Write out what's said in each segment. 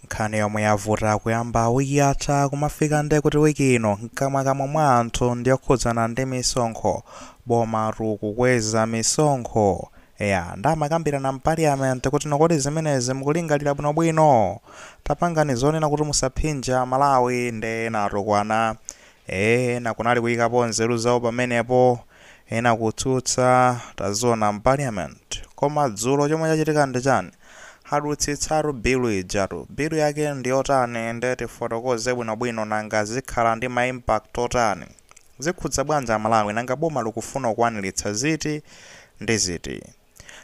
Nkhani yomwe yavuta kuyamba wiki yatha kumafika nde kuti wiki ino mkamwakamwa mwa anthu ndiyokhudzana ndi misonkho. Bomatu kukweza misonkho. Eya, ndamakambirana m'parliament kuti nokoti zimenezi mukulingalira bwinobwino? Tapangani zonena kuti musaphinje Amalawi. Nde ena atukwana, ena kunali kuyikapo nzeru zawo pamenepo, ena kutsutsa. Taziona m'parliament. Koma dzulo chomwe chachitika ndi chani? Adutsitsatu bilu ijatu. Bilu yake ndiyotani? Nde tifotokoze bwinobwino. Nanga zikhala ndi ma impact otani? Zikhudza bwanji Amalawi? Nanga boma likufuna kukwaniritsa ziti ndi ziti?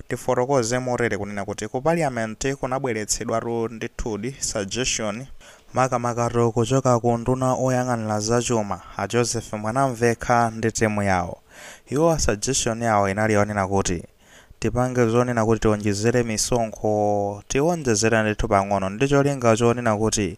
Tifotokoze motere kunena kuti ku parliament kunabweretsedwatu ndithudi suggestion, makamakatu kuchoka ku nduna oyang'anira zachuma a Joseph Mwanamvekha ndi timu yawo. Iwo suggestion yawo inali yonena kuti tipange zonena kuti tionjezere misonkho, tionjezere ndithu pang'ono, ndi cholinga chonena kuti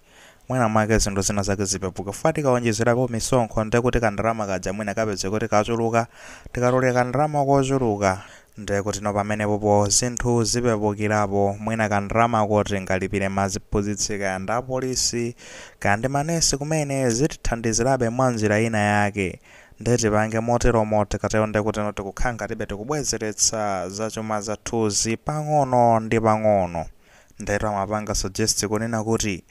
mwina mwake zinthu zina zake zipepuka. Fuwa tikawonjezerapo misonkho, ndiye kuti kandalama kaja mwina kapeze kuti kachuluka. Tikatolera kandalama kochuluka, ndiye kuti no pamenepopo zinthu zipepukirapo. Mwina kandalamako tingalipire maziphunzitsi, kaya ndi apolisi, kaya ndi manesi kumene, zitithandizirabe mwa njira ina yake. Ndiye tipange moteromo. Tikatero ndiye kuti no tikukhala ngatibe tikubwezeretsa zachuma zathuzi pang'ono ndi pang'ono. Ndetu amapanga suggest kunena kuti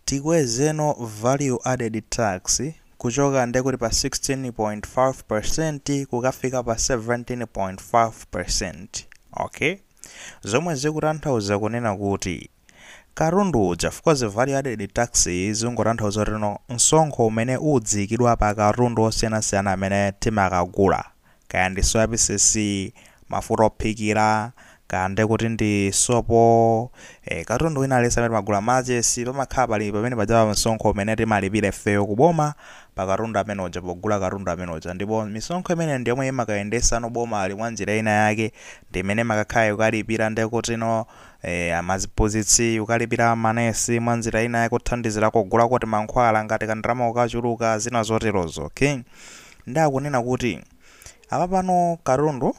tikwezeno value added tax kuchoka ndekuti pa 16.5% kukafika pa 17.5%. Okay, zomwe zikutanthauza kunena kuti katundu uja, of course value added tax zingotanthauza kuti no msonkho umene udziyikidwa pa katundu osiyanasiyana amene timakagula, kaya ndi soya pieces, mafuta ophikira, kaya ndekuti ndi sopo, katundu wina aliyense amene timagula, machesi, pamakhala pali pamene paja msonkho umene timalipira ifeyo kuboma pa katundu amene uja, pogula katundu amene uja. Ndipo misonkho imene ndi yomwe imakayendesano boma ali mwa njira ina yake, ndi imene imakakhala ikalipira ndekuti no amaziphunzitsi, ukalipira manesi mwa njira ina yake, kuthandizira kugula kuti mankhwala ngati kandalama kukachuluka, zina zoterozo. Okay, ndakunena kuti apa pano katundu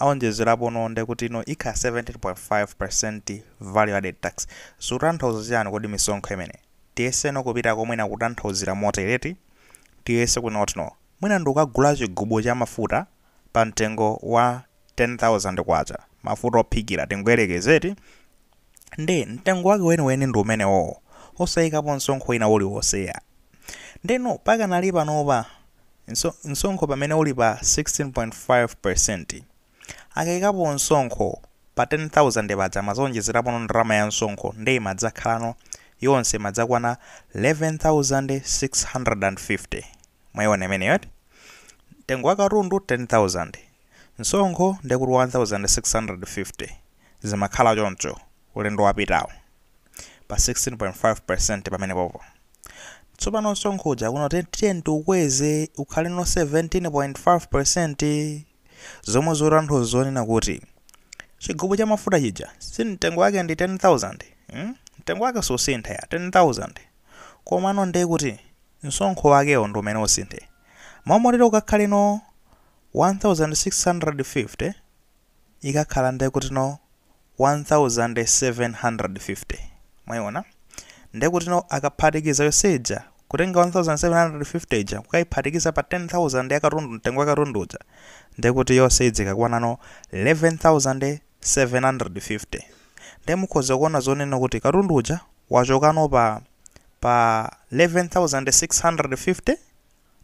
aonjezerapo ndekuti ino ikhala 17.5% value added tax. Zikutanthauza chiyani kodi misonkho imene? Tiyeseno kupita komwe nakutanthauzira motereti. Tiyese kunotino mwina ndikukagula chigubu cha mafuta pa mtengo wa 10,000 kwacha, mafuta ophikira tingoyerekezeti. Ndi mtengo wake weniweni ndi umenewo, osayikapo msonkho ina uliwonseya. Ndeno pakanali panopa msonkho pamene uli pa 16.5%, akayikapo msonkho pa 10,000 paja, mazonjezerapo ndalama ya msonkho, ndi imadzakhalano yonse imadzakwana 11,650. Mwayiona imeneyo? Mtengo wa katundu 10,000, msonkho ndekuti 1650. Zimakhala choncho ulendo wapitawo pa 16.5% pamene popo. Tsopano msonkho uja kuno tiye tiukweze ukhale no 17.5%, zomwe zotanthauza zonena kuti chigubu cha mafuta chija si mtengo wake ndi 10,000, Mtengo wake susintha ya 10,000, komano ndiye kuti msonkho wakewo ndi umene usinthe. Momotero ukakhale no 1650, ikakhala ndiye kuti no 1750. Mwayiona? Ndiye kuti no akaphatikiza yonseja, kutenga 1750 ija kukayiphatikiza pa 10,000 ya katundu, mtengo wa katundu uja, ndiye kuti yonse idzikakwana no 11,750. Ndiye mukhoza kuona zonena kuti katundu uja wachokano pa 11,650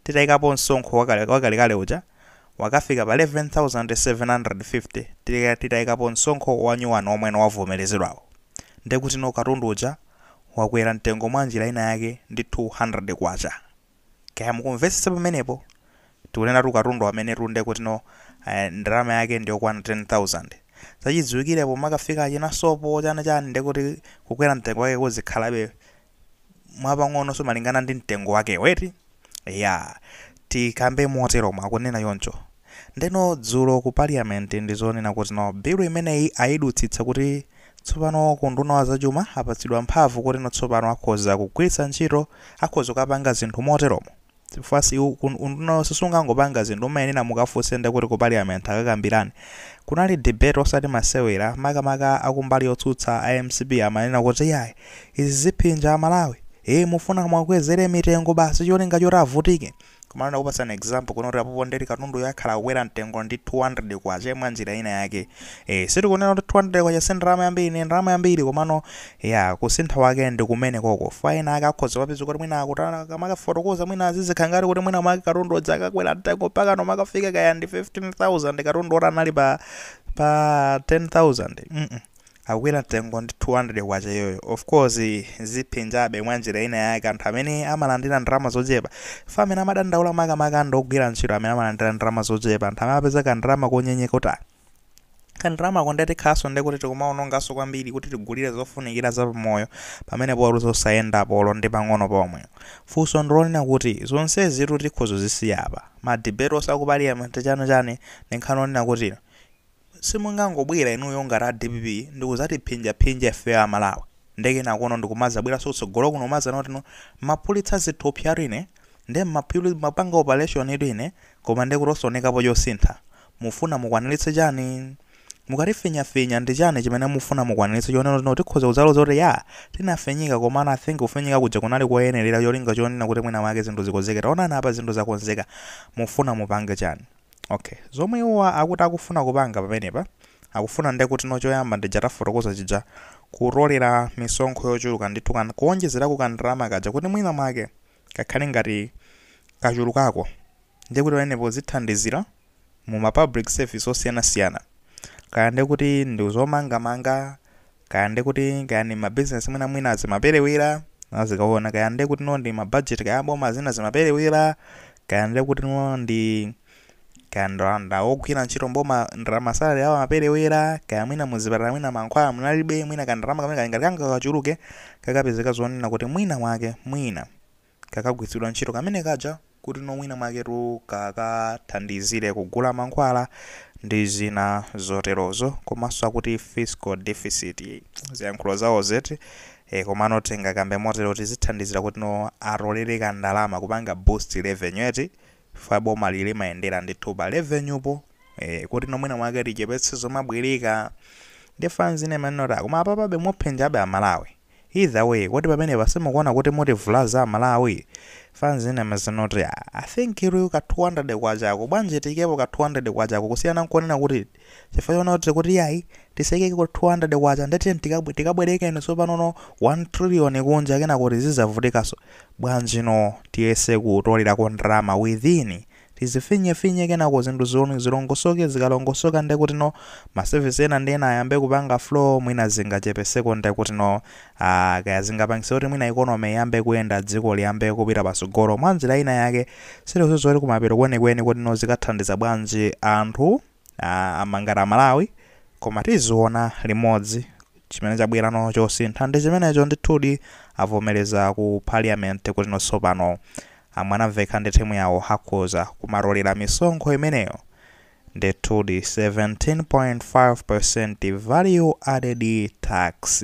titayikapo msonkho wakalekale uja, wakafika pa 11,750 titayikapo msonkho wa new one omwe wavomerezedwawo. Ndiye kuti no katundu uja wakwera mtengo mwa njira ina yake ndi 200 kwacha. Kaya mukumvetsetsa pamenepo? Tikunena tu katundu amene tunde kuti no ndalama yake ndiyokwana 10,000. Zachidziwikirepo makafika achina sopo, chani chani, ndekuti kukwera mtengo wake kuzikhalabe mwapang'ono, malingana ndi mtengo wake weti ya. Tikambe motero mwakunena yoncho. Ndeno dzulo ku parliament ndizonena kuti no bilu imeneyi ayidutsitsa, kuti tsopano kunduna wa zachuma apatsidwa mphamvu kuti no tsopano akhoza kugwiritsa ntchito, akhoza kukapanga zinthu moteromo. Fasi sisungangopanga zinthu, umayenera mukafunse ndekuti ku parliament akakambirane. Kunali debate osati masewera. Makamaka akumbali yotsutsa a MCP amanena kuti yayi, izi ziphinja Amalawi, mufuna mwakwezere mitengo basi cholinga choti avutike. Komano ndakupasani example kunoti apopo ndeti katundu yakhala kukwera mtengo ndi 200 kwacha mwa njira ina yake. Sitikunena kuti 200 kwacha si ndalama yambiri, ni ndalama yambiri, komano ya kusintha wake ndi kumene koko faina ake akhoza papeza kuti mwina akutana kamakafotokoza, mwina azizikhala ngati kuti mwina mwake katundu akakwera mtengo mpaka nomakafika kaya ndi 15,000, katundu oti anali pa 10,000. Akukwera mtengo ndi 200 kwacha yoyo, of course ziphinjabe mwa njira ina yake anthu amene amalandira ndalama zochepa. Fa amene amadandaula makamaka ndi ogwira ntchito amene amalandira ndalama zochepa, anthu amene amapeza kandalama konyenyeka, kuti kandalama kondeti khaso ndekuti tikumaononganso kwambiri kuti tigulire zofunikira za pamoyo pamene polo zosayenda polo ndi pang'ono pomwe. Funso ndilonena kuti zonsezi tikhozo zisiya apa, ma debate osaku parliament chani chani, ndi nkhani onena kuti simungangobwera inuyo ngati a DPP ndikuzatiphinjaphinja ife Amalawi, ndekena kuno ndikumazabweranso kutsogolo kuno mazana kuti no maphulitsa zithupsa ine ndi mapanga operation itu ine, koma ndekuti osaonekapo chosintha. Mufuna mukwaniritse chani mukatifinyafinya? Ndi chani chimene mufuna mukwaniritse chonena kuti tikhoza kudzaloza kuti ya tinafinyika, komano I think kufinyika kuja kunali koyenerera, cholinga chonena kuti mwina mwake zinthu zikonzeke? Taonani apa zinthu zakonzeka. Mufuna mupange chani? Okay, zomwe iwowa akuti akufuna kupanga pamenepa, akufuna nde kuti no choyamba ndija tafotokoza chija, kutolera misonkho yochuluka ndithu, kana kuonjezerako kandalama kaja kuti mwina mwake kakhale ngati kachulukako, ndiye kuti pamenepo zithandizira mu ma public service osiyanasiyana, kaya ndi kuti ndi zomangamanga, kaya ndi kuti kaya ndi mabizinesi mwina mwina zimaperewera azikaona, kaya ndi kuti no ndi ma budget kaya boma zina zimaperewera, kaya ndi kuti no ndi kaya ndalanda ogwira ntchito mboma ndalama salary awo amaperewera, kaya mwina muzipatala mwina mankhwala munalibe, mwina kandalama kamene ngati kanga kachuluke kakapezeka zonena kuti mwina mwake mwina kakagwiritsidwa ntchito kamene kaja kuti no mwina mwaketu kakathandizire kugula mankhwala ndi zina zoterozo. Komanso akuti fiscal deficit, ziyankhulo zawo zeti, komano tingakambe motero kuti zithandizira kuti no atolere kandalama kupanga boost revenue eti fa boma lili mayendera ndithu pa revenue po, kuti no mwina mwake tichepetse zomabwereka ndi fanzine manota. Koma apapabe muphinjabe Amalawi either way. Kodi pamenepa simukuona kuti mutivulaza Amalawi? Fanzine mazinoti I think iru ka 200 kwachako bwanji, tikepo ka 200 kwachako kusiyana nkuonena kuti chifukwa chona kuti kuti yayi tisekeke ku 200 kwacha ndeti tikabwereke ino tsopano 1 trillion kunja, kena kuti zizavutikaso. Bwanji no tiyese kutolerako ndalama within, tizifinyefinye, kenako zinthu zilongosoke. Zikalongosoka ndekuti no ma service ena ndi ena ayambe kupanga flow, mwina zingachepeseko, ndekuti no kaya zingapangise kuti mwina economy iyambe kuyenda, dziko liyambe kupita pasogolo mwa njira ina yake. Sitikuziwa kuti kumapeto kwenikweni kuti no zikathandiza bwanji anthu amangati Amalawi, koma tiziona limodzi. Chimene chabwerano chosintha ndi chimenecho ndithudi, avomereza ku parliament kuti nonso amwanamvekha ndi timu yawo akhoza kumatolera misonkho imeneyo ndithudi, 17.5% value added tax.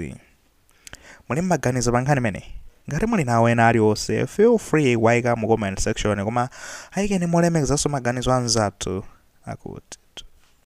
Muli maganizo pa nkhani imeneyi? Ngati muli nawo ena aliwonse, feel free kuwayika mu comment section, koma ayikeni molemekezanso maganizo anzathu akuti.